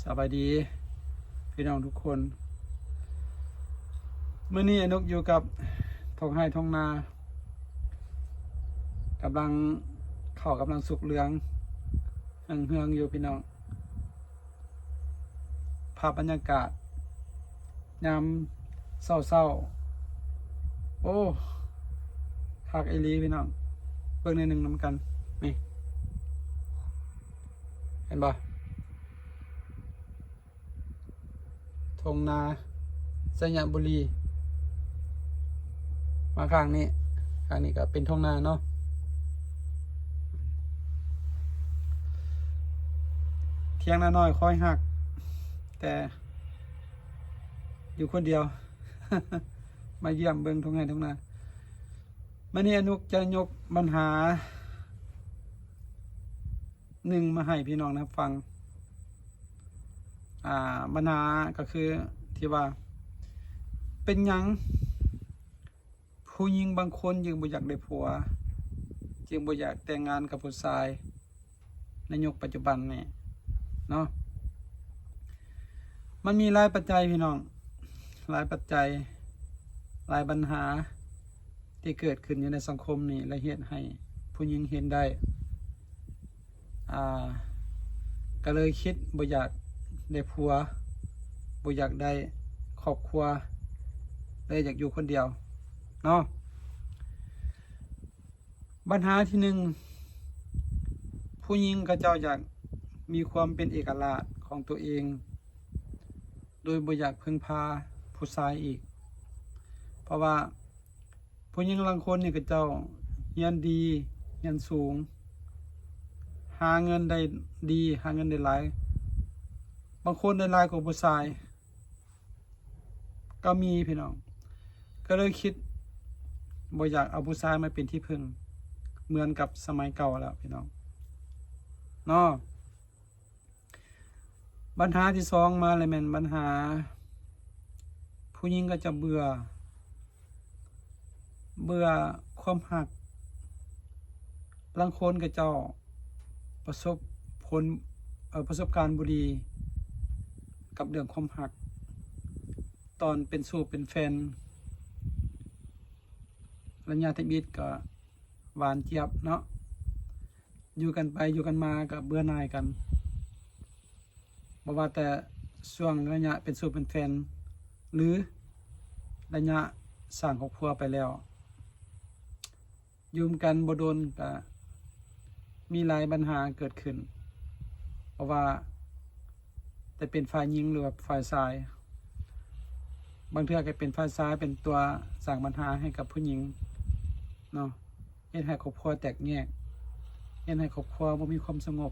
ສະບາຍດີພີ່ນ້ອງທຸກຄົນ. ມື້ນີ້ອານົກຢູ່ກັບທົ່ງໄຮ່ທົ່ງນາ, ກຳລັງ ເຂົ້າກຳລັງສຸກເຫຼືອງເຮືອງໆຢູ່ພີ່ນ້ອງ. ພາບບັນຍາກາດຍາມເຊົ້າໆ ໂອ້ ຄັກອີ່ຫຼີພີ່ນ້ອງ. ເບິ່ງໜ້ອຍໜຶ່ງນຳກັນ ນີ້ ເຫັນບໍ່? ທົ່ງນາໄຊຍະບູລີ. ມາຂ້າງນີ້ ຂ້າງນີ້ກໍເປັນທົ່ງນາເນາະ, ຖຽງນານ້ອຍຄອຍຮັກ ແຕ່ຢູ່ຄົນດຽວ. ມາຢ້ຽມເບິ່ງທົ່ງໄຮ່ທົ່ງນາ. ມື້ນີ້ອານົກຈະຍົກບັນຫາ ໜຶ່ງມາໃຫ້ພີ່ນ້ອງໄດ້ຮັບຟັງ. ອ່າ ບັນຫາກໍຄືທີ່ວ່າ ເປັນຫຍັງຜູ້ຍິງບາງຄົນຈຶ່ງບໍ່ຢາກໄດ້ຜົວ, ຈຶ່ງບໍ່ຢາກແຕ່ງງານກັບຜູ້ຊາຍໃນຍຸກປັດຈຸບັນນີ້ເນາະ? ມັນມີຫຼາຍປັດໄຈພີ່ນ້ອງ, ຫຼາຍປັດໄຈ, ຫຼາຍບັນຫາ ທີ່ເກີດຂຶ້ນຢູ່ໃນສັງຄົມນີ້ ແລະ ເຮັດໃຫ້ຜູ້ຍິງເຫັນໄດ້ ອ່າ ກໍເລີຍຄິດບໍ່ຢາກໄດ້ຜົວ, ບໍ່ຢາກໄດ້ຄອບຄົວ, ເລີຍຢາກຢູ່ຄົນດຽວເນາະ. ບັນຫາທີໜຶ່ງ, ຜູ້ຍິງເຂົາເຈົ້າຢາກມີຄວາມເປັນເອກະລາດຂອງຕົວເອງ ໂດຍບໍ່ຢາກເພິ່ງພາຜູ້ຊາຍອີກ. ເພາະວ່າຜູ້ຍິງລາງຄົນນີ້ ເຂົາເຈົ້າຮຽນດີ, ຮຽນສູງ, ຫາເງິນໄດ້ດີ, ຫາເງິນໄດ້ຫຼາຍ, ບາງຄົນໄດ້ຫຼາຍກວ່າຜູ້ຊາຍກໍມີພີ່ນ້ອງ, ກໍເລີຍຄິດບໍ່ຢາກເອົາຜູ້ຊາຍມາເປັນທີ່ເພິ່ງ ເໝືອນກັບສະໄໝເກົ່າແລ້ວພີ່ນ້ອງເນາະ. ບັນຫາທີສອງມາແລ້ວ ແມ່ນບັນຫາຜູ້ຍິງກໍຈະເບື່ອ, ເບື່ອຄວາມຮັກ. ລາງຄົນເຂົາເຈົ້າປະສົບຜົນ ເອີ ປະສົບການບໍ່ດີກັບເລື່ອງຄວາມຮັກ ຕອນເປັນຊູ້ເປັນແຟນ, ໄລຍະທຳອິດກໍ ຫວານຈຽບເນາະ, ຢູ່ກັນໄປຢູ່ກັນມາກໍເບື່ອໜ່າຍກັນ, ບໍ່ວ່າແຕ່ຊ່ວງໄລຍະເປັນຊູ້ເປັນແຟນ ຫຼື ໄລຍະສ້າງຄອບຄົວໄປແລ້ວ, ຢູ່ນຳກັນບໍ່ດົນກໍມີຫຼາຍບັນຫາເກີດຂຶ້ນ, ບໍ່ວ່າແຕ່ເປັນຝ່າຍຍິງ ຫຼືວ່າຝ່າຍຊາຍ. ບາງເທື່ອກໍເປັນຝ່າຍຊາຍເປັນຕົວສ້າງບັນຫາໃຫ້ກັບຜູ້ຍິງເນາະ, ເຮັດໃຫ້ຄອບຄົວແຕກແຍກ, ເຮັດໃຫ້ຄອບຄົວບໍ່ມີຄວາມສະຫງົບ,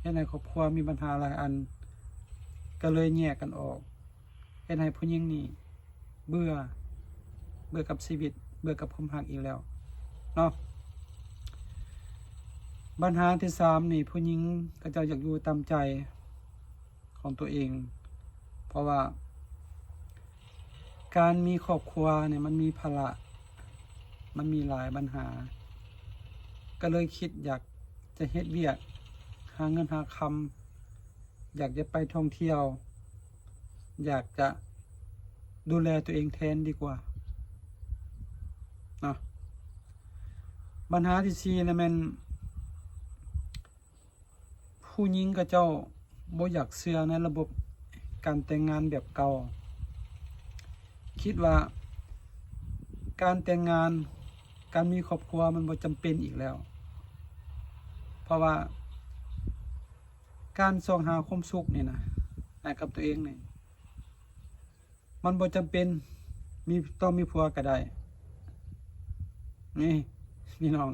ເຮັດໃຫ້ຄອບຄົວມີບັນຫາຫຼາຍອັນ, ກໍເລີຍແຍກກັນອອກ, ເຮັດໃຫ້ຜູ້ຍິງນີ້ເບື່ອ, ເບື່ອກັບຊີວິດ, ເບື່ອກັບຄວາມຮັກອີກແລ້ວເນາະ. ບັນຫາທີສາມນີ້, ຜູ້ຍິງເຂົາເຈົ້າຢາກຢູ່ຕາມໃຈ ຂອງຕົວເອງ, ເພາະວ່າການມີຄອບຄົວນີ້ມັນມີພາລະ, ມັນມີຫຼາຍບັນຫາ, ກໍເລີຍຄິດຢາກຈະເຮັດວຽກ, ຫາເງິນຫາຄຳ, ຢາກຈະໄປທ່ອງທ່ຽວ, ຢາກຈະດູແລຕົວເອງແທນດີກວ່າເນາະ. ບັນຫາທີສີ່ນະແມ່ນ ຜູ້ຍິງເຂົາເຈົ້າບໍ່ຢາກເຊື່ອໃນລະບົບການແຕ່ງງານແບບເກົ່າ, ຄິດວ່າການແຕ່ງງານ, ການມີຄອບຄົວມັນບໍ່ຈຳເປັນອີກແລ້ວ, ເພາະວ່າການຊອກຫາຄວາມສຸກນີ້ນະ ໃຫ້ກັບຕົວເອງນີ້ ມັນບໍ່ຈຳເປັນ ມີ ຕ້ອງມີຜົວກໍໄດ້. ນີ້ພີ່ນ້ອງ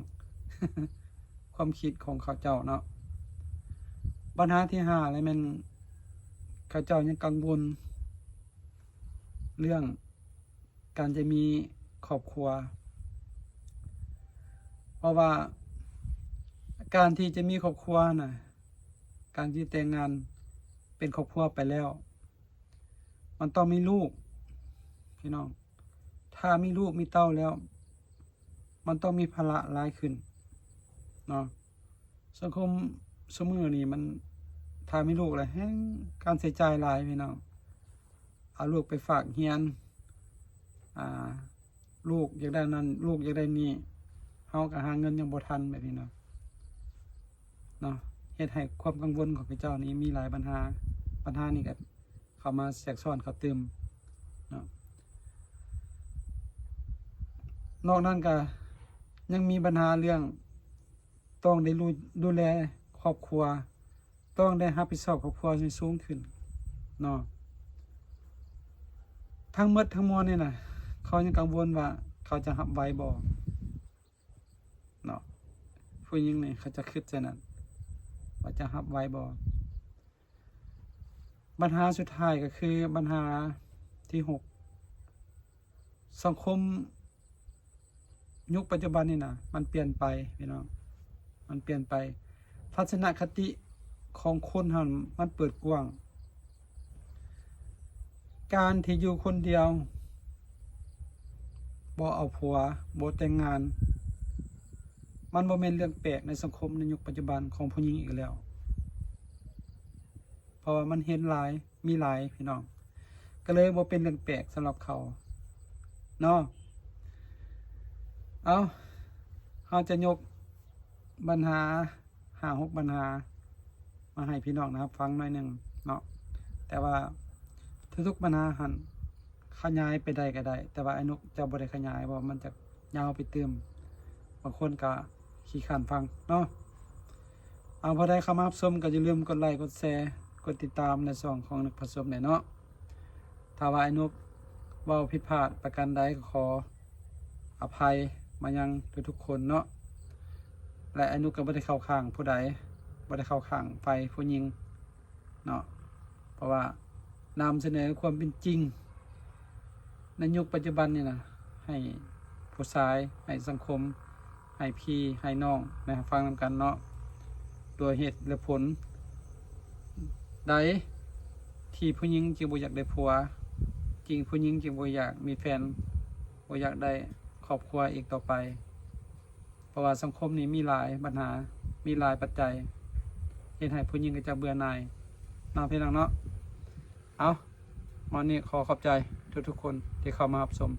ຄວາມຄິດຂອງເຂົາເຈົ້າເນາະ. ບັນຫາທີຫ້າແລ້ວແມ່ນ ເຂົາເຈົ້າຍັງກັງວົນເລື່ອງການຈະມີຄອບຄົວ, ເພາະວ່າການທີ່ຈະມີຄອບຄົວນະ, ການທີ່ແຕ່ງງານເປັນຄອບຄົວໄປແລ້ວ ມັນຕ້ອງມີລູກ ພີ່ນ້ອງ, ຖ້າມີລູກມີເຕົ້າແລ້ວ ມັນຕ້ອງມີພາລະຫຼາຍຂຶ້ນເນາະ. ສັງຄົມຊຸມື້ນີ້ມັນ ຖ້າມີລູກແລ້ວແຮ່ງການໃຊ້ຈ່າຍຫຼາຍພີ່ນ້ອງ. ເອົາລູກໄປຝາກຮຽນ ອ່າ ລູກຢາກໄດ້ນັ້ນ ລູກຢາກໄດ້ນີ້ ເຮົາກໍຫາເງິນຍັງບໍ່ທັນແບບນີ້ເນາະ ເນາະ ເຮັດໃຫ້ຄວາມກັງວົນຂອງເຂົາເຈົ້ານີ້ມີຫຼາຍບັນຫາ. ບັນຫານີ້ກໍເຂົ້າມາແຊກຊ້ອນເຂົ້າຕື່ມເນາະ. ນອກນັ້ນກໍຍັງມີບັນຫາເລື່ອງ ຕ້ອງໄດ້ ລູ ດູແລຄອບຄົວ ຕ້ອງໄດ້ຮັບຜິດຊອບຄອບຄົວໃຫ້ສູງຂຶ້ນເນາະ. ທັງໝົດທັງມວນນີ້ນະ ເຂົາຍັງກັງວົນວ່າເຂົາຈະຮັບໄຫວບໍ່ເນາະ. ຜູ້ຍິງນີ້ເຂົາຈະຄິດໃສ່ນັ້ນ ວ່າຈະຮັບໄຫວບໍ່. ບັນຫາສຸດທ້າຍກໍຄືບັນຫາທີຫົກ ສັງຄົມຍຸກປັດຈຸບັນນີ້ນະ ມັນປ່ຽນໄປພີ່ນ້ອງ ມັນປ່ຽນໄປ. ທັດສະນະຄະຕິຂອງຄົນຫັ້ນມັນເປີດກວ້າງ. ການທີ່ຢູ່ຄົນດຽວ ບໍ່ເອົາຜົວ ບໍ່ແຕ່ງງານ ມັນບໍ່ແມ່ນເລື່ອງແປກໃນສັງຄົມໃນຍຸກປັດຈຸບັນຂອງຜູ້ຍິງອີກແລ້ວ. ເພາະວ່າມັນເຫັນຫຼາຍ ມີຫຼາຍພີ່ນ້ອງ ກໍເລີຍບໍ່ເປັນເລື່ອງແປກສຳລັບເຂົາເນາະ. ເອົາ ເຮົາຈະຍົກບັນຫາຫ້າຫົກບັນຫາມາໃຫ້ພີ່ນ້ອງນະຮັບຟັງໜ້ອຍໜຶ່ງເນາະ. ແຕ່ວ່າທຸກໆບັນຫາຫັ້ນຂະຫຍາຍໄປໄດ້ກໍໄດ້ ແຕ່ວ່າອ້າຍນົກຈະບໍ່ໄດ້ຂະຫຍາຍ ເພາະວ່າມັນຈະ ຍາວໄປຕື່ມ ບາງຄົນກະຂີ້ຄ້ານຟັງເນາະ. ເອົາ ຜູ້ໃດເຂົ້າມາຮັບຊົມກໍຢ່າລືມກົດໄລ ກົດແຊ ກົດຕິດຕາມໃນຊ່ອງຂອງນົກພາຊົມແດ່ເນາະ. ຖ້າວ່າອ້າຍນົກເວົ້າຜິດພາດປະການໃດ ກໍຂໍອະໄພມາຍັງທຸກໆຄົນເນາະ ແລະ ອ້າຍນົກກໍບໍ່ໄດ້ເຂົ້າຂ້າງຜູ້ໃດ ບໍ່ໄດ້ເຂົ້າຂ້າງຝ່າຍຜູ້ຍິງ ເນາະ ເພາະວ່ານຳສະເໜີຄວາມເປັນຈິງໃນຍຸກປັດຈຸບັນນີ້ນະ ໃຫ້ຜູ້ຊາຍ ໃຫ້ສັງຄົມ ໃຫ້ພີ່ ໃຫ້ນ້ອງໄດ້ຮັບຟັງນຳກັນເນາະ ດ້ວຍເຫດແລະຜົນໃດທີ່ຜູ້ຍິງຈຶ່ງບໍ່ຢາກໄດ້ຜົວ ຈຶ່ງ ຜູ້ຍິງຈຶ່ງບໍ່ຢາກມີແຟນ ບໍ່ຢາກໄດ້ຄອບຄົວອີກຕໍ່ໄປ. ເພາະວ່າສັງຄົມນີ້ມີຫຼາຍບັນຫາ ມີຫຼາຍປັດໄຈ ເຮັດໃຫ້ຜູ້ຍິງເຂົາເຈົ້າບື່ອໜ່າຍເນາະ ພີ່ນ້ອງເນາະ. ເອົາ ມື້ນີ້ຂໍຂອບໃຈທຸກໆຄົນທີ່ເຂົ້າມາຮັບຊົມ